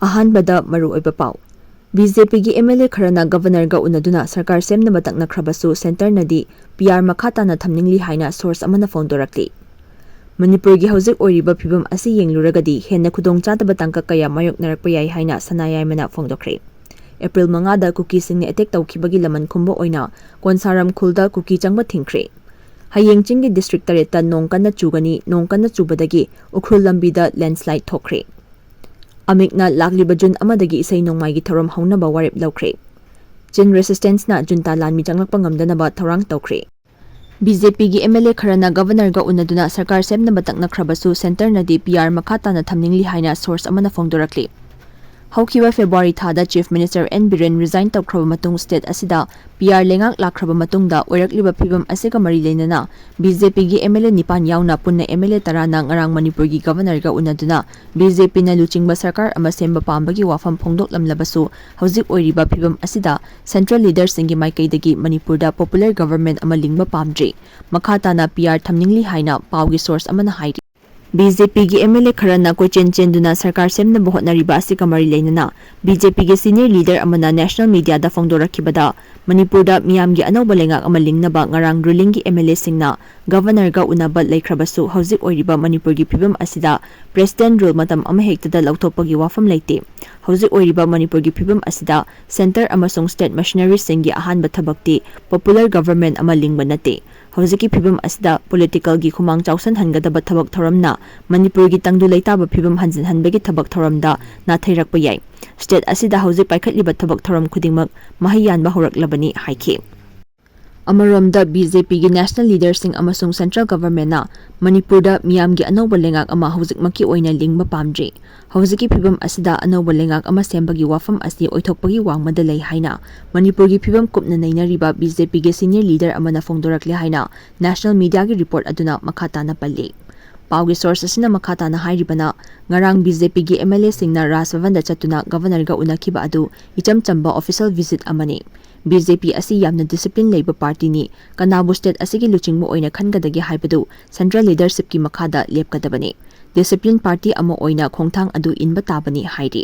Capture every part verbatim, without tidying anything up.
ꯑꯍꯥꯟꯕꯗ ꯃꯔꯨꯑꯣꯏꯕ ꯄꯥꯎ꯫ ꯕꯤ ꯖꯦ ꯄꯤꯒꯤ ꯑꯦꯝ ꯑꯦꯜ ꯑꯦ ꯈꯔꯅ ꯒꯕꯔꯅꯔꯒ ꯎꯅꯗꯨꯅ ꯁꯔꯀꯥꯔ ꯁꯦꯝꯅꯕ ꯇꯛꯅꯈ꯭ꯔꯕꯁꯨ ꯁꯦꯟꯇꯔꯅꯗꯤ ꯄꯤ ꯑꯥꯔ ꯃꯈꯥ ꯇꯥꯅ ꯊꯝꯅꯤꯡꯂꯤ ꯍꯥꯏꯅ ꯁꯣꯔꯁ ꯑꯃꯅ ꯐꯣꯡꯗꯣꯔꯛꯂꯤ꯫ ꯃꯅꯤꯄꯨꯔꯒꯤ ꯍꯧꯖꯤꯛ ꯑꯣꯏꯔꯤꯕ ꯐꯤꯕꯝ ꯑꯁꯤ ꯌꯦꯡꯂꯨꯔꯒꯗꯤ ꯍꯦꯟꯅ ꯈꯨꯗꯣꯡꯆꯥꯗꯕ ꯇꯥꯡꯀꯛ ꯀꯌꯥ ꯃꯥꯌꯣꯛꯅꯔꯛꯄ ꯌꯥꯏ ꯍꯥꯏꯅ ꯁꯅꯥ ꯌꯥꯏꯃꯅ ꯐꯣꯡꯗꯣꯛꯈ꯭ꯔꯦ꯫ ꯑꯦꯄ꯭ꯔꯤꯜ ꯃꯉꯥꯗ ꯀꯨꯀꯤꯁꯤꯡꯅ ꯑꯦꯇꯦꯛ ꯇꯧꯈꯤꯕꯒꯤ ꯂꯃꯟ ꯈꯨꯝꯕ ꯑꯣꯏꯅ ꯀꯣꯟꯁꯥꯔꯝ ꯈꯨꯜꯗ ꯀꯨꯀꯤ ꯆꯪꯕ ꯊꯤꯡꯈ꯭ꯔꯦ꯫ ꯍꯌꯦꯡ ꯆꯤꯡꯒꯤ ꯗꯤꯁꯇ꯭ꯔꯤꯛ ꯇꯔꯦꯠꯇ ꯅꯣꯡ ꯀꯟꯅ ꯆꯨꯒꯅꯤ, ꯅꯣꯡ ꯀꯟꯅ ꯆꯨꯕꯗꯒꯤ ꯎꯈ꯭ꯔꯨꯜ ꯂꯝꯕꯤꯗ ꯂꯦꯟꯁꯂꯥꯏꯗ ꯊꯣꯛꯈ꯭ꯔꯦ꯫ ꯑꯃꯤꯛꯅ ꯂꯥꯛꯂꯤꯕ ꯖꯨꯟ ꯑꯃꯗꯒꯤ ꯏꯁꯩ ꯅꯣꯡꯃꯥꯏꯒꯤ ꯊꯧꯔꯝ ꯍꯧꯅꯕ ꯋꯥꯔꯦꯞ ꯂꯧꯈ꯭ꯔꯦ꯫ ꯆꯤꯟ ꯔꯦꯁꯤꯁꯇꯦꯟꯁꯅ ꯖꯨꯟꯇꯥ ꯂꯥꯟꯃꯤ ꯆꯪꯂꯛꯄ ꯉꯝꯗꯅꯕ ꯊꯧꯔꯥꯡ ꯇꯧꯈ꯭ꯔꯦ꯫ ꯕꯤ ꯖꯦ ꯄꯤꯒꯤ ꯑꯦꯝ ꯑꯦꯜ ꯑꯦ ꯈꯔꯅ ꯒꯕꯔꯅꯔꯒ ꯎꯅꯗꯨꯅ ꯁꯔꯀꯥꯔ ꯁꯦꯝꯅꯕ ꯇꯛꯅꯈ꯭ꯔꯕꯁꯨ ꯁꯦꯟꯇꯔꯅꯗꯤ ꯄꯤ ꯑꯥꯔ ꯃꯈꯥ ꯇꯥꯅ ꯊꯝꯅꯤꯡꯂꯤ ꯍꯥꯏꯅ ꯁꯣꯔꯁ ꯑꯃꯅ ꯐꯣꯡꯗꯣꯔꯛꯂꯤ꯫ ꯍꯧꯈꯤꯕ ꯐꯦꯕ꯭ꯔꯨꯋꯥꯔꯤ ꯊꯥꯗ chief minister N Biren resign ꯇꯧꯈ꯭ꯔꯕ ꯃꯇꯨꯡ ꯁ꯭ꯇꯦꯠ ꯑꯁꯤꯗ ꯄꯤ ꯑꯥꯔ ꯂꯩꯉꯥꯛ ꯂꯥꯛꯈ꯭ꯔꯕ ꯃꯇꯨꯡꯗ ꯑꯣꯏꯔꯛꯂꯤꯕ ꯐꯤꯕꯝ ꯑꯁꯤꯒ ꯃꯔꯤ ꯂꯩꯅꯅ ꯕꯤ ꯖꯦ ꯄꯤꯒꯤ ꯑꯦꯝ ꯑꯦꯜ ꯑꯦ ꯅꯤꯄꯥꯟ ꯌꯥꯎꯅ ꯄꯨꯟꯅ ꯑꯦꯝ ꯑꯦꯜ ꯑꯦ ꯇꯔꯥꯅ ꯉꯔꯥꯡ ꯃꯅꯤꯄꯨꯔꯒꯤ ꯒꯕꯔꯅꯔꯒ ꯎꯅꯗꯨꯅ ꯕꯤ ꯖꯦ ꯄꯤꯅ ꯂꯨꯆꯤꯡꯕ ꯁꯔꯀꯥꯔ ꯑꯃ ꯁꯦꯝꯕ ꯄꯥꯝꯕꯒꯤ ꯋꯥꯐꯝ ꯐꯣꯡꯗꯣꯛꯂꯝꯂꯕꯁꯨ ꯍꯧꯖꯤꯛ ꯑꯣꯏꯔꯤꯕ ꯐꯤꯕꯝ ꯑꯁꯤꯗ ꯁꯦꯟꯇ꯭ꯔꯦꯜ ꯂꯤꯗꯔꯁꯤꯡꯒꯤ ꯃꯥꯏꯀꯩꯗꯒꯤ ꯃꯅꯤꯄꯨꯔꯗ ꯄꯣꯄꯨꯂꯔ ꯒꯕꯔꯟꯃꯦꯟꯠ ꯑꯃ ꯂꯤꯡꯕ ꯄꯥꯝꯗ꯭ꯔꯤ꯫ ꯃꯈꯥ ꯇꯥꯅ ꯄꯤ ꯑꯥꯔ ꯊꯝꯅꯤꯡꯂꯤ ꯍꯥꯏꯅ ꯄꯥꯎꯒꯤ ꯁꯣꯔꯁ ꯑꯃꯅ ꯍꯥꯏꯔꯤ꯫ ꯕꯤ ꯖꯦ ꯄꯤꯒꯤ ꯑꯦꯝ ꯑꯦꯜ ꯑꯦ ꯈꯔꯅ ꯀꯣꯏꯆꯦꯟ ꯆꯦꯟꯗꯨꯅ ꯁꯔꯀꯥꯔ ꯁꯦꯝꯅꯕ ꯍꯣꯠꯅꯔꯤꯕ ꯑꯁꯤꯒ ꯃꯔꯤ ꯂꯩꯅꯅ ꯕꯤ ꯖꯦ ꯄꯤꯒꯤ ꯁꯤꯅꯤꯌꯔ ꯂꯤꯗꯔ ꯑꯃꯅ ꯅꯦꯁꯅꯦꯜ ꯃꯤꯗꯤꯌꯥꯗ ꯐꯣꯡꯗꯣꯔꯛꯈꯤꯕꯗ ꯃꯅꯤꯄꯨꯔꯗ ꯃꯤꯌꯥꯝꯒꯤ ꯑꯅꯧꯕ ꯂꯩꯉꯥꯛ ꯑꯃ ꯂꯤꯡꯅꯕ ꯉꯔꯥꯡ ꯔꯨꯂꯤꯡꯒꯤ ꯑꯦꯝ ꯑꯦꯜ ꯑꯦꯁꯤꯡꯅ ꯒꯕꯔꯅꯔꯒ ꯎꯅꯕ ꯂꯩꯈ꯭ꯔꯕꯁꯨ ꯍꯧꯖꯤꯛ ꯑꯣꯏꯔꯤꯕ ꯃꯅꯤꯄꯨꯔꯒꯤ ꯐꯤꯕꯝ ꯑꯁꯤꯗ ꯄ꯭ꯔꯦꯁꯤꯗꯦꯟꯠ ꯔꯨꯜ ꯃꯇꯝ ꯑꯃꯍꯦꯛꯇꯗ ꯂꯧꯊꯣꯛꯄꯒꯤ ꯋꯥꯐꯝ ꯂꯩꯇꯦ꯫ ꯍꯧꯖꯤꯛ ꯑꯣꯏꯔꯤꯕ ꯃꯅꯤꯄꯨꯔꯒꯤ ꯐꯤꯕꯝ ꯑꯁꯤꯗ ꯁꯦꯟꯇꯔ ꯑꯃꯁꯨꯡ ꯁ꯭ꯇꯦꯠ ꯃꯁꯤꯅꯔꯤꯁꯤꯡꯒꯤ ꯑꯍꯥꯟꯕ ꯊꯕꯛꯇꯤ ꯄꯣꯄꯨꯂꯔ ꯒꯕꯔꯟꯃꯦꯟꯠ ꯑꯃ ꯂꯤꯡꯕ ꯅꯠꯇꯦ꯫ ꯍꯧꯖꯤꯛꯀꯤ ꯐꯤꯕꯝ ꯑꯁꯤꯗ ꯄꯣꯂꯤꯇꯤꯀꯦꯜꯒꯤ ꯈꯨꯃꯥꯡ ꯆꯥꯎꯁꯤꯟꯍꯟꯒꯗꯕ ꯊꯕꯛ ꯊꯧꯔꯝꯅ ꯃꯅꯤꯄꯨꯔꯒꯤ ꯇꯪꯗꯨ ꯂꯩꯇꯥꯕ ꯐꯤꯕꯝ ꯍꯟꯖꯤꯟꯍꯟꯕꯒꯤ ꯊꯕꯛ ꯊꯧꯔꯝꯗ ꯅꯥꯊꯩꯔꯛꯄ ꯌꯥꯏ꯫ ꯁ꯭ꯇꯦꯠ ꯑꯁꯤꯗ ꯍꯧꯖꯤꯛ ꯄꯥꯏꯈꯠꯂꯤꯕ ꯊꯕꯛ ꯊꯧꯔꯝ ꯈꯨꯗꯤꯡꯃꯛ ꯃꯍꯩ ꯌꯥꯟꯕ ꯍꯧꯔꯛꯂꯕꯅꯤ ꯍꯥꯏꯈꯤ꯫ ꯑꯃꯔꯣꯝꯗ ꯕꯤ ꯖꯦ ꯄꯤꯒꯤ ꯅꯦꯁꯅꯦꯜ ꯂꯤꯗꯔꯁꯤꯡ ꯑꯃꯁꯨꯡ ꯁꯦꯟꯇ꯭ꯔꯦꯜ ꯒꯕꯔꯟꯃꯦꯟꯠꯅ ꯃꯅꯤꯄꯨꯔꯗ ꯃꯤꯌꯥꯝꯒꯤ ꯑꯅꯧꯕ ꯂꯩꯉꯥꯛ ꯑꯃ ꯍꯧꯖꯤꯛꯃꯛꯀꯤ ꯑꯣꯏꯅ ꯂꯤꯡꯕ ꯄꯥꯝꯗ꯭ꯔꯤ꯫ ꯍꯧꯖꯤꯛꯀꯤ ꯐꯤꯕꯝ ꯑꯁꯤꯗ ꯑꯅꯧꯕ ꯂꯩꯉꯥꯛ ꯑꯃ ꯁꯦꯝꯕꯒꯤ ꯋꯥꯐꯝ ꯑꯁꯤ ꯑꯣꯏꯊꯣꯛꯄꯒꯤ ꯋꯥꯡꯃꯗ ꯂꯩ ꯍꯥꯏꯅ ꯃꯅꯤꯄꯨꯔꯒꯤ ꯐꯤꯕꯝ ꯀꯨꯞꯅ ꯅꯩꯅꯔꯤꯕ ꯕꯤ ꯖꯦ ꯄꯤꯒꯤ ꯁꯤꯅꯤꯌꯔ ꯂꯤꯗꯔ ꯑꯃꯅ ꯐꯣꯡꯗꯣꯔꯛꯂꯦ ꯍꯥꯏꯅ ꯅꯦꯁꯅꯦꯜ ꯃꯤꯗꯤꯌꯥꯒꯤ ꯔꯤꯄꯣꯔꯠ ꯑꯗꯨꯅ ꯃꯈꯥ ꯇꯥꯅ ꯄꯜꯂꯤ꯫ ꯄꯥꯎꯒꯤ ꯁꯣꯔꯁ ꯑꯁꯤꯅ ꯃꯈꯥ ꯇꯥꯅ ꯍꯥꯏꯔꯤꯕꯅ, ꯉꯔꯥꯡ ꯕꯤ ꯖꯦ ꯄꯤꯒꯤ ꯑꯦꯝ ꯑꯦꯜ ꯑꯦꯁꯤꯡꯅ ꯔꯥꯖ ꯚꯕꯟꯗ ꯆꯠꯇꯨꯅ ꯒꯕꯔꯅꯔꯒ ꯎꯅꯈꯤꯕ ꯑꯗꯨ ꯏꯆꯝ ꯆꯝꯕ ꯑꯣꯐꯤꯁꯤꯌꯦꯜ ꯚꯤꯖꯤꯠ ꯑꯃꯅꯤ꯫ ꯕꯤ ꯖꯦ ꯄꯤ ꯑꯁꯤ ꯌꯥꯝꯅ ꯗꯤꯁꯤꯄ꯭ꯂꯤꯟ ꯂꯩꯕ ꯄꯥꯔꯇꯤꯅꯤ, ꯀꯅꯥꯕꯨ ꯁ꯭ꯇꯦꯠ ꯑꯁꯤꯒꯤ ꯂꯨꯆꯤꯡꯕ ꯑꯣꯏꯅ ꯈꯟꯒꯗꯒꯦ ꯍꯥꯏꯕꯗꯨ ꯁꯦꯟꯇ꯭ꯔꯦꯜ ꯂꯤꯗꯔꯁꯤꯞꯀꯤ ꯃꯈꯥꯗ ꯂꯦꯞꯀꯗꯕꯅꯤ꯫ ꯗꯤꯁꯤꯄ꯭ꯂꯤꯟ ꯄꯥꯔꯇꯤ ꯑꯃ ꯑꯣꯏꯅ ꯈꯣꯡꯊꯥꯡ ꯑꯗꯨ ꯏꯟꯕ ꯇꯥꯕꯅꯤ ꯍꯥꯏꯔꯤ꯫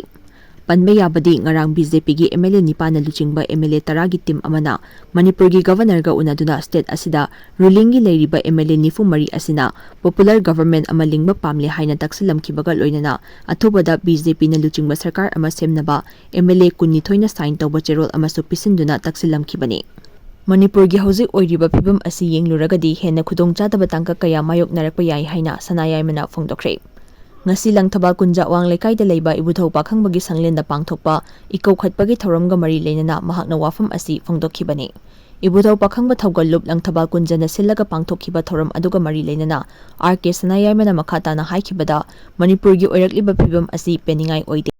ꯄꯟꯕ ꯌꯥꯕꯗꯤ ꯉꯔꯥꯡ ꯕꯤ ꯖꯦ ꯄꯤꯒꯤ ꯑꯦꯝ ꯑꯦꯜ ꯑꯦ ꯅꯤꯄꯥꯟꯅ ꯂꯨꯆꯤꯡꯕ ꯑꯦꯝ ꯑꯦꯜ ꯑꯦ ꯇꯔꯥꯒꯤ ꯇꯤꯝ ꯑꯃꯅ ꯃꯅꯤꯄꯨꯔꯒꯤ ꯒꯚꯔꯅꯔꯒ ꯎꯅꯗꯨꯅ ꯁ꯭ꯇꯦꯠ ꯑꯁꯤꯗ ꯔꯨꯂꯤꯡꯒꯤ ꯂꯩꯔꯤꯕ ꯑꯦꯝ ꯑꯦꯜ ꯑꯦ ꯅꯤꯐꯨ ꯃꯔꯤ ꯑꯁꯤꯅ ꯄꯣꯄꯨꯂꯔ ꯒꯚꯔꯟꯃꯦꯟꯠ ꯑꯃ ꯂꯤꯡꯕ ꯄꯥꯝꯂꯦ ꯍꯥꯏꯅ ꯇꯛꯁꯤꯜꯂꯝꯈꯤꯕꯒ ꯂꯣꯏꯅꯅ ꯑꯊꯨꯕꯗ ꯕꯤ ꯖꯦ ꯄꯤꯅ ꯂꯨꯆꯤꯡꯕ ꯁꯔꯀꯥꯔ ꯑꯃ ꯁꯦꯝꯅꯕ ꯑꯦꯝ ꯑꯦꯜ ꯑꯦ ꯀꯨꯟꯅꯤꯊꯣꯏꯅ ꯁꯥꯏꯟ ꯇꯧꯕ ꯆꯦꯔꯣꯜ ꯑꯃꯁꯨ ꯄꯤꯁꯤꯟꯗꯨꯅ ꯇꯛꯁꯤꯜꯂꯝꯈꯤꯕꯅꯤ꯫ ꯃꯅꯤꯄꯨꯔꯒꯤ ꯍꯧꯖꯤꯛ ꯑꯣꯏꯔꯤꯕ ꯐꯤꯕꯝ ꯑꯁꯤ ꯌꯦꯡꯂꯨꯔꯒꯗꯤ ꯍꯦꯟꯅ ꯈꯨꯗꯣꯡꯆꯥꯗꯕ ꯇꯥꯡꯀꯛ ꯀꯌꯥ ꯃꯥꯌꯣꯛꯅꯔꯛꯄ ꯌꯥꯏ ꯍꯥꯏꯅ ꯁꯅꯥ ꯌꯥꯏꯃꯅ ꯐꯣꯡꯗꯣꯛꯈ꯭ꯔꯦ꯫ ꯉꯁꯤ ꯂꯪꯊꯕꯥꯜ ꯀꯨꯟꯖ ꯑꯋꯥꯡ ꯂꯩꯀꯥꯏꯗ ꯂꯩꯕ ꯏꯕꯨꯙꯧ ꯄꯥꯈꯪꯕꯒꯤ ꯁꯪꯂꯦꯟꯗ ꯄꯥꯡꯊꯣꯛꯄ ꯏꯀꯧꯈꯠꯄꯒꯤ ꯊꯧꯔꯝꯒ ꯃꯔꯤ ꯂꯩꯅꯅ ꯃꯍꯥꯛꯅ ꯋꯥꯐꯝ ꯑꯁꯤ ꯐꯣꯡꯗꯣꯛꯈꯤꯕꯅꯤ꯫ ꯏꯕꯨꯙꯧ ꯄꯥꯈꯪꯕ ꯊꯧꯒꯜꯂꯨꯞ ꯂꯪꯊꯕꯥꯜ ꯀꯨꯟꯖꯅ ꯁꯤꯜꯂꯒ ꯄꯥꯡꯊꯣꯛꯈꯤꯕ ꯊꯧꯔꯝ ꯑꯗꯨꯒ ꯃꯔꯤ ꯂꯩꯅꯅ ꯑꯥꯔ ꯀꯦ ꯁꯅꯥ ꯌꯥꯏꯃꯅ ꯃꯈꯥ ꯇꯥꯅ ꯍꯥꯏꯈꯤꯕꯗ, ꯃꯅꯤꯄꯨꯔꯒꯤ ꯑꯣꯏꯔꯛꯂꯤꯕ ꯐꯤꯕꯝ ꯑꯁꯤ ꯄꯦꯟꯅꯤꯡꯉꯥꯏ ꯑꯣꯏꯗꯦ꯫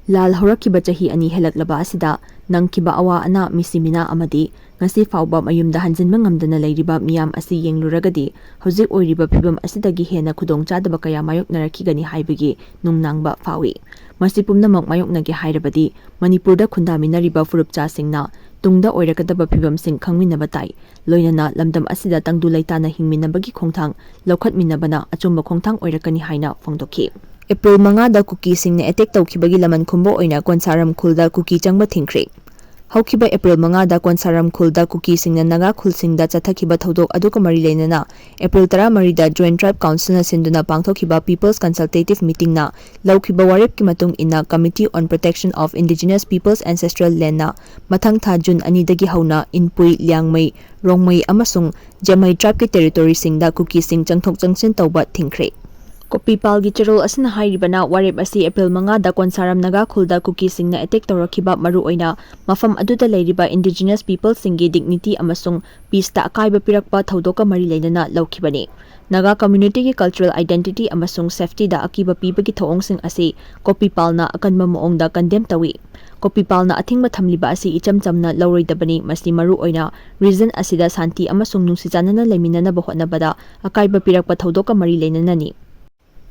ꯂꯥꯜ ꯍꯧꯔꯛꯈꯤꯕ ꯆꯍꯤ ꯑꯅꯤ ꯍꯦꯜꯂꯛꯂꯕ ꯑꯁꯤꯗ ꯅꯪꯈꯤꯕ ꯑꯋꯥ ꯑꯅꯥ, ꯃꯤꯁꯤ ꯃꯤꯅꯥ ꯑꯃꯗꯤ ꯉꯁꯤ ꯐꯥꯎꯕ ꯃꯌꯨꯝꯗ ꯍꯟꯖꯤꯟꯕ ꯉꯝꯗꯅ ꯂꯩꯔꯤꯕ ꯃꯤꯌꯥꯝ ꯑꯁꯤ ꯌꯦꯡꯂꯨꯔꯒꯗꯤ ꯍꯧꯖꯤꯛ ꯑꯣꯏꯔꯤꯕ ꯐꯤꯕꯝ ꯑꯁꯤꯗꯒꯤ ꯍꯦꯟꯅ ꯈꯨꯗꯣꯡꯆꯥꯗꯕ ꯀꯌꯥ ꯃꯥꯌꯣꯛꯅꯔꯛꯈꯤꯒꯅꯤ ꯍꯥꯏꯕꯒꯤ ꯅꯨꯡꯅꯥꯡꯕ ꯐꯥꯎꯏ꯫ ꯃꯁꯤ ꯄꯨꯝꯅꯃꯛ ꯃꯥꯌꯣꯛꯅꯒꯦ ꯍꯥꯏꯔꯕꯗꯤ ꯃꯅꯤꯄꯨꯔꯗ ꯈꯨꯟꯗꯥꯃꯤꯟꯅꯔꯤꯕ ꯐꯨꯔꯨꯞꯆꯥꯁꯤꯡꯅ ꯇꯨꯡꯗ ꯑꯣꯏꯔꯛꯀꯗꯕ ꯐꯤꯕꯝꯁꯤꯡ ꯈꯪꯃꯤꯟꯅꯕ ꯇꯥꯏ꯫ ꯂꯣꯏꯅꯅ ꯂꯝꯗꯝ ꯑꯁꯤꯗ ꯇꯪꯗꯨ ꯂꯩꯇꯥꯅ ꯍꯤꯡꯃꯤꯟꯅꯕꯒꯤ ꯈꯣꯡꯊꯥꯡ ꯂꯧꯈꯠꯃꯤꯟꯅꯕꯅ ꯑꯆꯨꯝꯕ ꯈꯣꯡꯊꯥꯡ ꯑꯣꯏꯔꯛꯀꯅꯤ ꯍꯥꯏꯅ ꯐꯣꯡꯗꯣꯛꯈꯤ꯫ ꯑꯦꯄ꯭ꯔꯤꯜ ꯃꯉꯥꯗ ꯀꯨꯀꯤꯁꯤꯡꯅ ꯑꯦꯇꯦꯛ ꯇꯧꯈꯤꯕꯒꯤ ꯂꯃꯟ ꯈꯨꯝꯕ ꯑꯣꯏꯅ ꯀꯣꯟꯁꯥꯔꯝ ꯈꯨꯜꯗ ꯀꯨꯀꯤ ꯆꯪꯕ ꯊꯤꯡꯈ꯭ꯔꯦ꯫ ꯍꯧꯈꯤꯕ ꯑꯦꯄ꯭ꯔꯤꯜ ꯃꯉꯥꯗ ꯀꯣꯟꯁꯥꯔꯝ ꯈꯨꯜꯗ ꯀꯨꯀꯤꯁꯤꯡꯅ ꯅꯥꯒꯥ ꯈꯨꯜꯁꯤꯡꯗ ꯆꯠꯊꯈꯤꯕ ꯊꯧꯗꯣꯛ ꯑꯗꯨꯒ ꯃꯔꯤ ꯂꯩꯅꯅ ꯑꯦꯄ꯭ꯔꯤꯜ ꯇꯔꯥꯃꯔꯤꯗ Joint Tribe Councilꯅ ꯁꯤꯟꯗꯨꯅ ꯄꯥꯡꯊꯣꯛꯈꯤꯕ People's Consultative Meetingꯅ ꯂꯧꯈꯤꯕ ꯋꯥꯔꯦꯞꯀꯤ ꯃꯇꯨꯡ ꯏꯟꯅ Committee on Protection of Indigenous People's Ancestral Landꯅ ꯃꯊꯪ ꯊꯥ ꯖꯨꯟ ꯑꯅꯤꯗꯒꯤ ꯍꯧꯅ ꯏꯟꯄꯨꯏ, ꯂꯤꯌꯥꯡꯃꯩ, ꯔꯣꯡꯃꯩ ꯑꯃꯁꯨꯡ ꯖꯦꯃꯩ tribeꯀꯤ territoryꯁꯤꯡꯗ ꯀꯨꯀꯤꯁꯤꯡ ꯆꯪꯊꯣꯛ ꯆꯪꯁꯤꯟ ꯇꯧꯕ ꯊꯤꯡꯈ꯭ꯔꯦ꯫ ꯀꯣꯄꯤꯄꯥꯜꯒꯤ ꯆꯦꯔꯣꯜ ꯑꯁꯤꯅ ꯍꯥꯏꯔꯤꯕꯅ ꯋꯥꯔꯦꯞ ꯑꯁꯤ ꯑꯦꯄ꯭ꯔꯤꯜ ꯃꯉꯥꯗ ꯀꯣꯟꯁꯥꯔꯝ ꯅꯥꯒꯥ ꯈꯨꯜꯗ ꯀꯨꯀꯤꯁꯤꯡꯅ ꯑꯦꯇꯦꯛ ꯇꯧꯔꯛꯈꯤꯕ, ꯃꯔꯨꯑꯣꯏꯅ ꯃꯐꯝ ꯑꯗꯨꯗ ꯂꯩꯔꯤꯕ Indigenous Peoplesꯁꯤꯡꯒꯤ dignity ꯑꯃꯁꯨꯡ peaceꯇ ꯑꯀꯥꯏꯕ ꯄꯤꯔꯛꯄ ꯊꯧꯗꯣꯛꯀ ꯃꯔꯤ ꯂꯩꯅꯅ ꯂꯧꯈꯤꯕꯅꯤ꯫ ꯅꯥꯒꯥ communityꯒꯤ cultural identity ꯑꯃꯁꯨꯡ safetyꯗ ꯑꯀꯤꯕ ꯄꯤꯕꯒꯤ ꯊꯧꯑꯣꯡꯁꯤꯡ ꯑꯁꯤ ꯀꯣꯄꯤꯄꯥꯜꯅ ꯑꯀꯟꯕ ꯃꯑꯣꯡꯗ condemn ꯇꯧꯏ꯫ ꯀꯣꯄꯤꯄꯥꯜꯅ ꯑꯊꯤꯡꯕ ꯊꯝꯂꯤꯕ ꯑꯁꯤ ꯏꯆꯝ ꯆꯝꯅ ꯂꯧꯔꯣꯏꯗꯕꯅꯤ꯫ ꯃꯁꯤ ꯃꯔꯨꯑꯣꯏꯅ region ꯑꯁꯤꯗ ꯁꯥꯟꯇꯤ ꯑꯃꯁꯨꯡ ꯅꯨꯡꯁꯤ ꯆꯥꯟꯅꯅ ꯂꯩꯃꯤꯟꯅꯅꯕ ꯍꯣꯠꯅꯕꯗ ꯑꯀꯥꯏꯕ ꯄꯤꯔꯛꯄ ꯊꯧꯗꯣꯛꯀ ꯃꯔꯤ ꯂꯩꯅꯅꯅꯤ꯫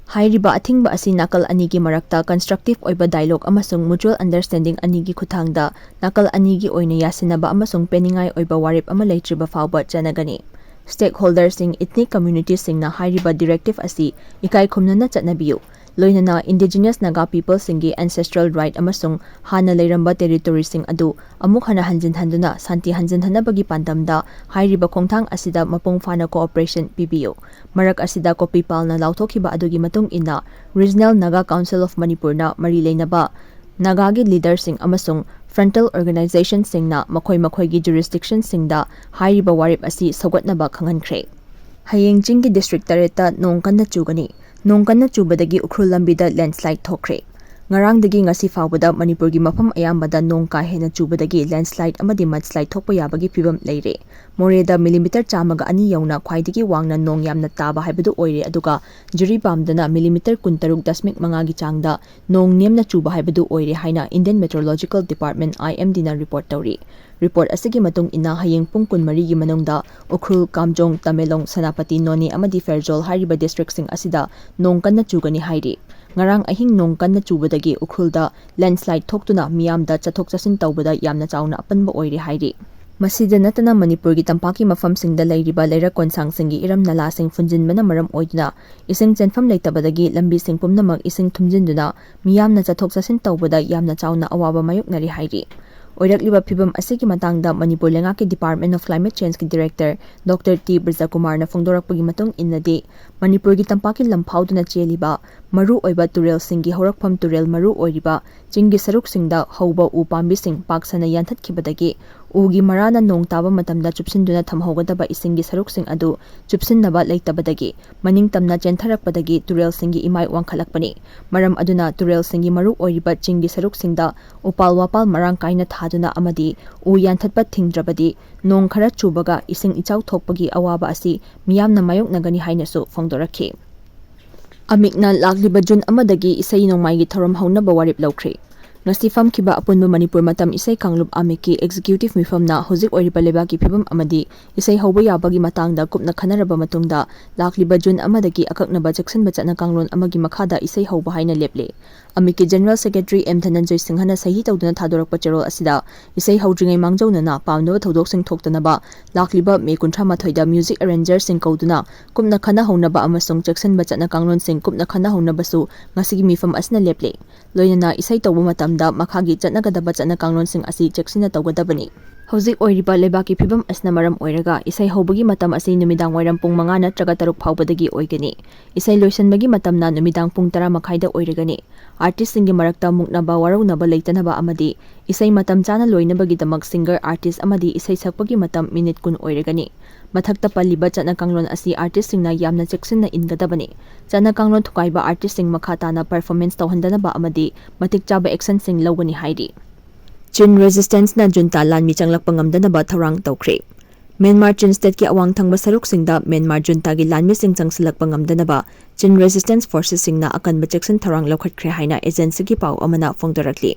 ꯍꯥꯏꯔꯤꯕ ꯑꯊꯤꯡꯕ ꯑꯁꯤ ꯅꯥꯀꯜ ꯑꯅꯤꯒꯤ ꯃꯔꯛꯇ constructive ꯑꯣꯏꯕ dialogue ꯑꯃꯁꯨꯡ mutual understanding ꯑꯅꯤꯒꯤ ꯈꯨꯠꯊꯥꯡꯗ ꯅꯥꯀꯜ ꯑꯅꯤꯒꯤ ꯑꯣꯏꯅ ꯌꯥꯁꯤꯟꯅꯕ ꯑꯃꯁꯨꯡ ꯄꯦꯟꯅꯤꯡꯉꯥꯏ ꯑꯣꯏꯕ ꯋꯥꯔꯦꯞ ꯑꯃ ꯂꯩꯇ꯭ꯔꯤꯕ ꯐꯥꯎꯕ ꯆꯠꯅꯒꯅꯤ꯫ Stakeholderꯁꯤꯡ, ethnic communitiesꯁꯤꯡꯅ ꯍꯥꯏꯔꯤꯕ directive ꯑꯁꯤ ꯏꯀꯥꯏ ꯈꯨꯝꯅꯅ ꯆꯠꯅꯕꯤꯌꯨ꯫ ꯂꯣꯏꯅꯅ Indigenous Naga Peopleꯁꯤꯡꯒꯤ ancestral right ꯑꯃꯁꯨꯡ ꯍꯥꯟꯅ ꯂꯩꯔꯝꯕ territoryꯁꯤꯡ ꯑꯗꯨ ꯑꯃꯨꯛ ꯍꯟꯅ ꯍꯟꯖꯤꯟꯍꯟꯗꯨꯅ ꯁꯥꯟꯇꯤ ꯍꯟꯖꯤꯟꯍꯟꯅꯕꯒꯤ ꯄꯥꯟꯗꯝꯗ ꯍꯥꯏꯔꯤꯕ ꯈꯣꯡꯊꯥꯡ ꯑꯁꯤꯗ ꯃꯄꯨꯡ ꯐꯥꯅ cooperation ꯄꯤꯕꯤꯌꯨ꯫ ꯃꯔꯛ ꯑꯁꯤꯗ ꯀꯣꯄꯤꯄꯥꯜꯅ ꯂꯥꯎꯊꯣꯛꯈꯤꯕ ꯑꯗꯨꯒꯤ ꯃꯇꯨꯡ ꯏꯟꯅ, Regional Naga Council of Manipurꯅ ꯃꯔꯤ ꯂꯩꯅꯕ ꯅꯥꯒꯥꯒꯤ leaderꯁꯤꯡ ꯑꯃꯁꯨꯡ frontal organizationꯁꯤꯡꯅ ꯃꯈꯣꯏ ꯃꯈꯣꯏꯒꯤ jurisdictionꯁꯤꯡꯗ ꯍꯥꯏꯔꯤꯕ ꯋꯥꯔꯦꯞ ꯑꯁꯤ ꯁꯧꯒꯠꯅꯕ ꯈꯪꯍꯟꯈ꯭ꯔꯦ꯫ ꯍꯌꯦꯡ ꯆꯤꯡꯒꯤ district ꯇꯔꯦꯠꯇ ꯅꯣꯡ ꯀꯟꯅ ꯆꯨꯒꯅꯤ꯫ ꯅꯣꯡ ꯀꯟꯅ ꯆꯨꯕꯗꯒꯤ ꯎꯈ꯭ꯔꯨꯜ ꯂꯝꯕꯤꯗ landslide ꯊꯣꯛꯈ꯭ꯔꯦ꯫ ꯉꯔꯥꯡꯗꯒꯤ ꯉꯁꯤ ꯐꯥꯎꯕꯗ ꯃꯅꯤꯄꯨꯔꯒꯤ ꯃꯐꯝ ꯑꯌꯥꯝꯕꯗ ꯅꯣꯡ ꯀꯥ ꯍꯦꯟꯅ ꯆꯨꯕꯗꯒꯤ landslide ꯑꯃꯗꯤ mudslide ꯊꯣꯛꯄ ꯌꯥꯕꯒꯤ ꯐꯤꯕꯝ ꯂꯩꯔꯦ꯫ ꯃꯣꯔꯦꯗ millimeter ꯆꯥꯝꯃꯒ ꯑꯅꯤ ꯌꯧꯅ ꯈ꯭ꯋꯥꯏꯗꯒꯤ ꯋꯥꯡꯅ ꯅꯣꯡ ꯌꯥꯝꯅ ꯇꯥꯕ ꯍꯥꯏꯕꯗꯨ ꯑꯣꯏꯔꯦ, ꯑꯗꯨꯒ ꯖꯤꯔꯤꯕꯥꯝꯗꯅ millimeter ꯀꯨꯟꯇꯔꯨꯛ ꯗꯁꯃꯤꯛ ꯃꯉꯥꯒꯤ ꯆꯥꯡꯗ ꯅꯣꯡ ꯅꯦꯝꯅ ꯆꯨꯕ ꯍꯥꯏꯕꯗꯨ ꯑꯣꯏꯔꯦ ꯍꯥꯏꯅ Indian Meteorological Department, IMDꯅ report ꯇꯧꯔꯤ꯫ Report ꯑꯁꯤꯒꯤ ꯃꯇꯨꯡ ꯏꯟꯅ, ꯍꯌꯦꯡ ꯄꯨꯡ ꯀꯨꯟꯃꯔꯤꯒꯤ ꯃꯅꯨꯡꯗ ꯎꯈ꯭ꯔꯨꯜ, ꯀꯥꯝꯖꯣꯡ, ꯇꯃꯦꯡꯂꯣꯡ, ꯁꯦꯅꯥꯄꯇꯤ, ꯅꯣꯅꯦ ꯑꯃꯗꯤ ꯐꯦꯔꯖꯣꯜ ꯍꯥꯏꯔꯤꯕ districtꯁꯤꯡ ꯑꯁꯤꯗ ꯅꯣꯡ ꯀꯟꯅ ꯆꯨꯒꯅꯤ ꯍꯥꯏꯔꯤ꯫ ꯉꯔꯥꯡ ꯑꯍꯤꯡ ꯅꯣꯡ ꯀꯟꯅ ꯆꯨꯕꯗꯒꯤ ꯎꯈ꯭ꯔꯨꯜꯗ landslide ꯊꯣꯛꯇꯨꯅ ꯃꯤꯌꯥꯝꯗ ꯆꯠꯊꯣꯛ ꯆꯠꯁꯤꯟ ꯇꯧꯕꯗ ꯌꯥꯝꯅ ꯆꯥꯎꯅ ꯑꯄꯟꯕ ꯑꯣꯏꯔꯦ ꯍꯥꯏꯔꯤ꯫ ꯃꯁꯤꯗ ꯅꯠꯇꯅ ꯃꯅꯤꯄꯨꯔꯒꯤ ꯇꯝꯄꯥꯛꯀꯤ ꯃꯐꯝꯁꯤꯡꯗ ꯂꯩꯔꯤꯕ ꯂꯩꯔꯛ ꯀꯣꯟꯁꯥꯡꯁꯤꯡꯒꯤ ꯏꯔꯝ ꯅꯂꯥꯁꯤꯡ ꯐꯨꯟꯖꯤꯟꯕꯅ ꯃꯔꯝ ꯑꯣꯏꯗꯨꯅ ꯏꯁꯤꯡ ꯆꯦꯟꯐꯝ ꯂꯩꯇꯕꯗꯒꯤ ꯂꯝꯕꯤꯁꯤꯡ ꯄꯨꯝꯅꯃꯛ ꯏꯁꯤꯡ ꯊꯨꯝꯖꯤꯟꯗꯨꯅ ꯃꯤꯌꯥꯝꯅ ꯆꯠꯊꯣꯛ ꯆꯠꯁꯤꯟ ꯇꯧꯕꯗ ꯌꯥꯝꯅ ꯆꯥꯎꯅ ꯑꯋꯥꯕ ꯃꯥꯌꯣꯛꯅꯔꯤ ꯍꯥꯏꯔꯤ꯫ ꯑꯣꯏꯔꯛꯂꯤꯕ ꯐꯤꯕꯝ ꯑꯁꯤꯒꯤ ꯃꯇꯥꯡꯗ ꯃꯅꯤꯄꯨꯔ ꯂꯩꯉꯥꯛꯀꯤ Department of Climate Changeꯀꯤ director Doctor T ꯕ꯭ꯔꯖꯀꯨꯃꯥꯔꯅ ꯐꯣꯡꯗꯣꯔꯛꯄꯒꯤ ꯃꯇꯨꯡ ꯏꯟꯅꯗꯤ, ꯃꯅꯤꯄꯨꯔꯒꯤ ꯇꯝꯄꯥꯛꯀꯤ ꯂꯝ ꯐꯥꯎꯗꯨꯅ ꯆꯦꯜꯂꯤꯕ ꯃꯔꯨ ꯑꯣꯏꯕ ꯇꯨꯔꯦꯜꯁꯤꯡꯒꯤ ꯍꯧꯔꯛꯐꯝ ꯇꯨꯔꯦꯜ ꯃꯔꯨ ꯑꯣꯏꯔꯤꯕ ꯆꯤꯡꯒꯤ ꯁꯔꯨꯛꯁꯤꯡꯗ ꯍꯧꯕ ꯎ ꯄꯥꯝꯕꯤꯁꯤꯡ ꯄꯥꯛ ꯁꯟꯅ ꯌꯥꯟꯊꯠꯈꯤꯕꯗꯒꯤ ꯎꯒꯤ ꯃꯔꯥꯅ ꯅꯣꯡ ꯇꯥꯕ ꯃꯇꯝꯗ ꯆꯨꯞꯁꯤꯟꯗꯨꯅ ꯊꯝꯍꯧꯒꯗꯕ ꯏꯁꯤꯡꯒꯤ ꯁꯔꯨꯛꯁꯤꯡ ꯑꯗꯨ ꯆꯨꯞꯁꯤꯟꯅꯕ ꯂꯩꯇꯕꯗꯒꯤ ꯃꯅꯤꯡꯇꯝꯅ ꯆꯦꯟꯊꯔꯛꯄꯗꯒꯤ ꯇꯨꯔꯦꯜꯁꯤꯡꯒꯤ ꯏꯃꯥꯏ ꯋꯥꯡꯈꯠꯂꯛꯄꯅꯤ꯫ ꯃꯔꯝ ꯑꯗꯨꯅ ꯇꯨꯔꯦꯜꯁꯤꯡꯒꯤ ꯃꯔꯨ ꯑꯣꯏꯔꯤꯕ ꯆꯤꯡꯒꯤ ꯁꯔꯨꯛꯁꯤꯡꯗ ꯎꯄꯥꯜ ꯋꯥꯄꯥꯜ ꯃꯔꯥꯡ ꯀꯥꯏꯅ ꯊꯥꯗꯨꯅ ꯑꯃꯗꯤ ꯎ ꯌꯥꯟꯊꯠꯄ ꯊꯤꯡꯗ꯭ꯔꯕꯗꯤ ꯅꯣꯡ ꯈꯔ ꯆꯨꯕꯒ ꯏꯁꯤꯡ ꯏꯆꯥꯎ ꯊꯣꯛꯄꯒꯤ ꯑꯋꯥꯕ ꯑꯁꯤ ꯃꯤꯌꯥꯝꯅ ꯃꯥꯌꯣꯛꯅꯒꯅꯤ ꯍꯥꯏꯅꯁꯨ ꯐꯣꯡꯗꯣꯔꯛꯈꯤ꯫ ꯑꯃꯤꯛꯅ ꯂꯥꯛꯂꯤꯕ ꯖꯨꯟ ꯑꯃꯗꯒꯤ ꯏꯁꯩ ꯅꯣꯡꯃꯥꯏꯒꯤ ꯊꯧꯔꯝ ꯍꯧꯅꯕ ꯋꯥꯔꯦꯞ ꯂꯧꯈ꯭ꯔꯦ꯫ ꯉꯁꯤ ꯐꯝꯈꯤꯕ ꯑꯄꯨꯟꯕ ꯃꯅꯤꯄꯨꯔ ꯃꯇꯝ ꯏꯁꯩ ꯀꯥꯡꯂꯨꯞ ꯑꯃꯤꯛꯀꯤ ꯑꯦꯛꯖꯤꯀ꯭ꯌꯨꯇꯤꯚ ꯃꯤꯐꯝꯅ ꯍꯧꯖꯤꯛ ꯑꯣꯏꯔꯤꯕ ꯂꯩꯕꯥꯛꯀꯤ ꯐꯤꯕꯝ ꯑꯃꯗꯤ ꯏꯁꯩ ꯍꯧꯕ ꯌꯥꯕꯒꯤ ꯃꯇꯥꯡꯗ ꯀꯨꯞꯅ ꯈꯟꯅꯔꯕ ꯃꯇꯨꯡꯗ, ꯂꯥꯛꯂꯤꯕ ꯖꯨꯟ ꯑꯃꯗꯒꯤ ꯑꯀꯛꯅꯕ ꯆꯦꯛꯁꯤꯟꯕ ꯆꯠꯅ ꯀꯥꯡꯂꯣꯟ ꯑꯃꯒꯤ ꯃꯈꯥꯗ ꯏꯁꯩ ꯍꯧꯕ ꯍꯥꯏꯅ ꯂꯦꯞꯂꯦ꯫ ꯑꯃꯤꯛꯀꯤ ꯖꯦꯅꯔꯦꯜ ꯁꯦꯀ꯭ꯔꯦꯇꯔꯤ ꯑꯦꯝ ꯙꯅꯟꯖꯣꯏ ꯁꯤꯡꯍꯅ ꯁꯍꯤ ꯇꯧꯗꯨꯅ ꯊꯥꯗꯣꯔꯛꯄ ꯆꯦꯔꯣꯜ ꯑꯁꯤꯗ, ꯏꯁꯩ ꯍꯧꯗ꯭ꯔꯤꯉꯩ ꯃꯥꯡꯖꯧꯅꯅ ꯄꯥꯝꯅꯕ ꯊꯧꯗꯣꯛꯁꯤꯡ ꯊꯣꯛꯇꯅꯕ ꯂꯥꯛꯂꯤꯕ ꯃꯦ ꯀꯨꯟꯊ꯭ꯔꯥ ꯃꯥꯊꯣꯏꯗ ꯃ꯭ꯌꯨꯖꯤꯛ ꯑꯦꯔꯦꯟꯖꯔꯁꯤꯡ ꯀꯧꯗꯨꯅ ꯀꯨꯞꯅ ꯈꯟꯅꯍꯧꯅꯕ ꯑꯃꯁꯨꯡ ꯆꯦꯛꯁꯤꯟꯕ ꯆꯠꯅ ꯀꯥꯡꯂꯣꯟꯁꯤꯡ ꯀꯨꯞꯅ ꯈꯟꯅꯍꯧꯅꯕꯁꯨ ꯉꯁꯤꯒꯤ ꯃꯤꯐꯝ ꯑꯁꯤꯅ ꯂꯦꯞꯂꯦ꯫ ꯂꯣꯏꯅꯅ ꯏꯁꯩ ꯇꯧꯕ ꯃꯇꯝꯗ ꯃꯈꯥꯒꯤ ꯆꯠꯅꯒꯗꯕ ꯆꯠꯅ ꯀꯥꯡꯂꯣꯟꯁꯤꯡ ꯑꯁꯤ ꯆꯦꯛꯁꯤꯟꯅ ꯇꯧꯒꯗꯕꯅꯤ꯫ ꯍꯧꯖꯤꯛ ꯑꯣꯏꯔꯤꯕ ꯂꯩꯕꯥꯛꯀꯤ ꯐꯤꯕꯝ ꯑꯁꯤꯅ ꯃꯔꯝ ꯑꯣꯏꯔꯒ ꯏꯁꯩ ꯍꯧꯕꯒꯤ ꯃꯇꯝ ꯑꯁꯤ ꯅꯨꯃꯤꯗꯥꯡ ꯋꯥꯏꯔꯝ ꯄꯨꯡ ꯃꯉꯥ ꯅꯠꯇ꯭ꯔꯒ ꯇꯔꯨꯛ ꯐꯥꯎꯕꯗꯒꯤ ꯑꯣꯏꯒꯅꯤ꯫ ꯏꯁꯩ ꯂꯣꯏꯁꯤꯟꯕꯒꯤ ꯃꯇꯝꯅ ꯅꯨꯃꯤꯗꯥꯡ ꯄꯨꯡ ꯇꯔꯥ ꯃꯈꯥꯏꯗ ꯑꯣꯏꯔꯒꯅꯤ꯫ ꯑꯥꯔꯇꯤꯁꯁꯤꯡꯒꯤ ꯃꯔꯛꯇ ꯃꯨꯛꯅꯕ, ꯋꯥꯔꯧꯅꯕ ꯂꯩꯇꯅꯕ ꯑꯃꯗꯤ ꯏꯁꯩ ꯃꯇꯝ ꯆꯥꯅ ꯂꯣꯏꯅꯕꯒꯤꯗꯃꯛ ꯁꯤꯡꯒꯔ, ꯑꯥꯔꯇꯤꯁ ꯑꯃꯗꯤ ꯏꯁꯩ ꯁꯛꯄꯒꯤ ꯃꯇꯝ ꯃꯤꯅꯤꯠ ꯀꯨꯟ ꯑꯣꯏꯔꯒꯅꯤ꯫ ꯃꯊꯛꯇ ꯄꯜꯂꯤꯕ ꯆꯠꯅ ꯀꯥꯡꯂꯣꯟ ꯑꯁꯤ ꯑꯥꯔꯇꯤꯁꯁꯤꯡꯅ ꯌꯥꯝꯅ ꯆꯦꯛꯁꯤꯟꯅ ꯏꯟꯒꯗꯕꯅꯤ꯫ ꯆꯠꯅ ꯀꯥꯡꯂꯣꯟ ꯊꯨꯒꯥꯏꯕ ꯑꯥꯔꯇꯤꯁꯁꯤꯡ ꯃꯈꯥ ꯇꯥꯅ ꯄꯔꯐꯣꯔꯃꯦꯟꯁ ꯇꯧꯍꯟꯗꯅꯕ ꯑꯃꯗꯤ ꯃꯇꯤꯛ ꯆꯥꯕ ꯑꯦꯛꯁꯟꯁꯤꯡ ꯂꯧꯒꯅꯤ ꯍꯥꯏꯔꯤ꯫ ꯆꯤꯟ ꯔꯦꯖꯤꯁꯇꯦꯟꯁꯅ ꯖꯨꯟꯇꯥ ꯂꯥꯟꯃꯤ ꯆꯪꯂꯛꯄ ꯉꯝꯗꯅꯕ ꯊꯧꯔꯥꯡ ꯇꯧꯈ꯭ꯔꯦ꯫ ꯃ꯭ꯌꯥꯟꯃꯥꯔ ꯆꯤꯟ ꯁ꯭ꯇꯦꯠꯀꯤ ꯑꯋꯥꯡ ꯊꯪꯕ ꯁꯔꯨꯛꯁꯤꯡꯗ ꯃ꯭ꯌꯥꯟꯃꯥꯔ ꯖꯨꯟꯇꯥꯒꯤ ꯂꯥꯟꯃꯤꯁꯤꯡ ꯆꯪꯁꯤꯜꯂꯛꯄ ꯉꯝꯗꯅꯕ ꯆꯤꯟ ꯔꯦꯖꯤꯁꯇꯦꯟꯁ ꯐꯣꯔꯁꯦꯁꯁꯤꯡꯅ ꯑꯀꯟꯕ ꯆꯦꯛꯁꯤꯟ ꯊꯧꯔꯥꯡ ꯂꯧꯈꯠꯈ꯭ꯔꯦ ꯍꯥꯏꯅ ꯑꯦꯖꯦꯟꯁꯤꯒꯤ ꯄꯥꯎ ꯑꯃꯅ ꯐꯣꯡꯗꯣꯔꯛꯂꯤ꯫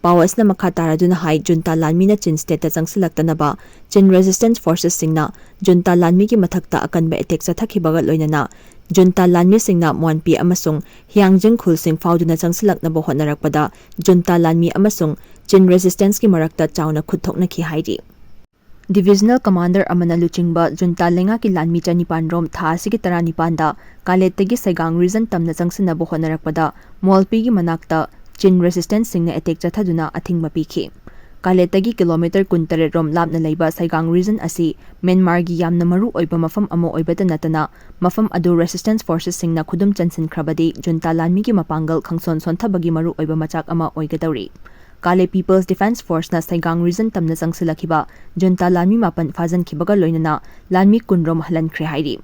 ꯄꯥꯎ ꯑꯁꯤꯅ ꯃꯈꯥ ꯇꯥꯔꯗꯨꯅ ꯍꯥꯏ, ꯖꯨꯟꯇꯥ ꯂꯥꯟꯃꯤꯅ ꯆꯤꯟ ꯁ꯭ꯇꯦꯠꯇ ꯆꯪꯁꯤꯜꯂꯛꯇꯅꯕ ꯆꯤꯟ ꯔꯦꯖꯤꯁꯇꯦꯟꯁ ꯐꯣꯔꯁꯦꯁꯁꯤꯡꯅ ꯖꯨꯟꯇꯥ ꯂꯥꯟꯃꯤꯒꯤ ꯃꯊꯛꯇ ꯑꯀꯟꯕ ꯑꯦꯇꯦꯛ ꯆꯠꯊꯈꯤꯕꯒ ꯂꯣꯏꯅꯅ ꯖꯨꯟꯇꯥ ꯂꯥꯟꯃꯤꯁꯤꯡꯅ ꯃꯣꯟꯄꯤ ꯑꯃꯁꯨꯡ ꯍꯤꯌꯥꯡꯖꯤꯡ ꯈꯨꯜꯁꯤꯡ ꯐꯥꯎꯗꯨꯅ ꯆꯪꯁꯤꯜꯂꯛꯅꯕ ꯍꯣꯠꯅꯔꯛꯄꯗ ꯖꯨꯟꯇꯥ ꯂꯥꯟꯃꯤ ꯑꯃꯁꯨꯡ ꯆꯤꯟ ꯔꯦꯖꯤꯁꯇꯦꯟꯁꯀꯤ ꯃꯔꯛꯇ ꯆꯥꯎꯅ ꯈꯨꯠ ꯊꯣꯛꯅꯈꯤ ꯍꯥꯏꯔꯤ꯫ ꯗꯤꯚꯤꯖꯅꯦꯜ ꯀꯃꯥꯟꯗꯔ ꯑꯃꯅ ꯂꯨꯆꯤꯡꯕ ꯖꯨꯟꯇꯥ ꯂꯩꯉꯥꯛꯀꯤ ꯂꯥꯟꯃꯤ ꯆꯅꯤꯄꯥꯟ ꯔꯣꯝ ꯊꯥ ꯑꯁꯤꯒꯤ ꯇꯔꯥꯅꯤꯄꯥꯟꯗ ꯀꯥꯂꯦꯠꯇꯒꯤ ꯁꯩꯒꯥꯡ ꯔꯤꯖꯟ ꯇꯝꯅ ꯆꯪꯁꯤꯟꯅꯕ ꯍꯣꯠꯅꯔꯛꯄꯗ ꯃꯣꯜꯄꯤꯒꯤ ꯃꯅꯥꯛꯇ ꯆꯤꯟ ꯔꯦꯁꯤꯁꯇꯦꯟꯁꯁꯤꯡꯅ ꯑꯦꯇꯦꯛ ꯆꯠꯊꯗꯨꯅ ꯑꯊꯤꯡꯕ ꯄꯤꯈꯤ꯫ ꯀꯥꯂꯦꯠꯇꯒꯤ ꯀꯤꯂꯣꯃꯤꯇꯔ ꯀꯨꯟꯇꯔꯦꯠ ꯔꯣꯝ ꯂꯥꯞꯅ ꯂꯩꯕ ꯁꯩꯒꯥꯡ ꯔꯤꯖꯟ ꯑꯁꯤ ꯃ꯭ꯌꯥꯟꯃꯥꯔꯒꯤ ꯌꯥꯝꯅ ꯃꯔꯨ ꯑꯣꯏꯕ ꯃꯐꯝ ꯑꯃ ꯑꯣꯏꯕꯇ ꯅꯠꯇꯅ, ꯃꯐꯝ ꯑꯗꯨ ꯔꯦꯁꯤꯁꯇꯦꯟꯁ ꯐꯣꯔꯁꯦꯁꯁꯤꯡꯅ ꯈꯨꯗꯨꯝ ꯆꯟꯁꯤꯟꯈ꯭ꯔꯕꯗꯤ ꯖꯨꯟꯇꯥ ꯂꯥꯟꯃꯤꯒꯤ ꯃꯄꯥꯡꯒꯜ ꯈꯪꯁꯣꯟ ꯁꯣꯟꯊꯕꯒꯤ ꯃꯔꯨ ꯑꯣꯏꯕ ꯃꯆꯥꯛ ꯑꯃ ꯑꯣꯏꯒꯗꯧꯔꯤ꯫ ꯀꯥꯂꯦ ꯄꯤꯄꯜꯁ ꯗꯤꯐꯦꯟꯁ ꯐꯣꯔꯁꯅ ꯁꯩꯒꯥꯡ ꯔꯤꯖꯟ ꯇꯝꯅ ꯆꯪꯁꯤꯜꯂꯛꯈꯤꯕ ꯖꯨꯟꯇꯥ ꯂꯥꯟꯃꯤ ꯃꯥꯄꯟ ꯐꯥꯖꯤꯟꯈꯤꯕꯒ ꯂꯣꯏꯅꯅ ꯂꯥꯟꯃꯤ ꯀꯨꯟ ꯔꯣꯝ ꯍꯜꯍꯟꯈ꯭ꯔꯦ ꯍꯥꯏꯔꯤ꯫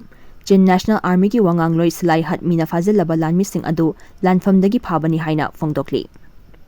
ꯆꯤꯟ ꯅꯦꯁꯅꯦꯜ ꯑꯥꯔꯃꯤꯒꯤ ꯋꯥꯉꯥꯡꯂꯣꯏ ꯁꯤꯂꯥꯏ ꯍꯠꯃꯤꯅ ꯐꯥꯖꯤꯜꯂꯕ ꯂꯥꯟꯃꯤꯁꯤꯡ ꯑꯗꯨ ꯂꯥꯟꯐꯝꯗꯒꯤ ꯐꯥꯕꯅꯤ ꯍꯥꯏꯅ ꯐꯣꯡꯗꯣꯛꯂꯤ꯫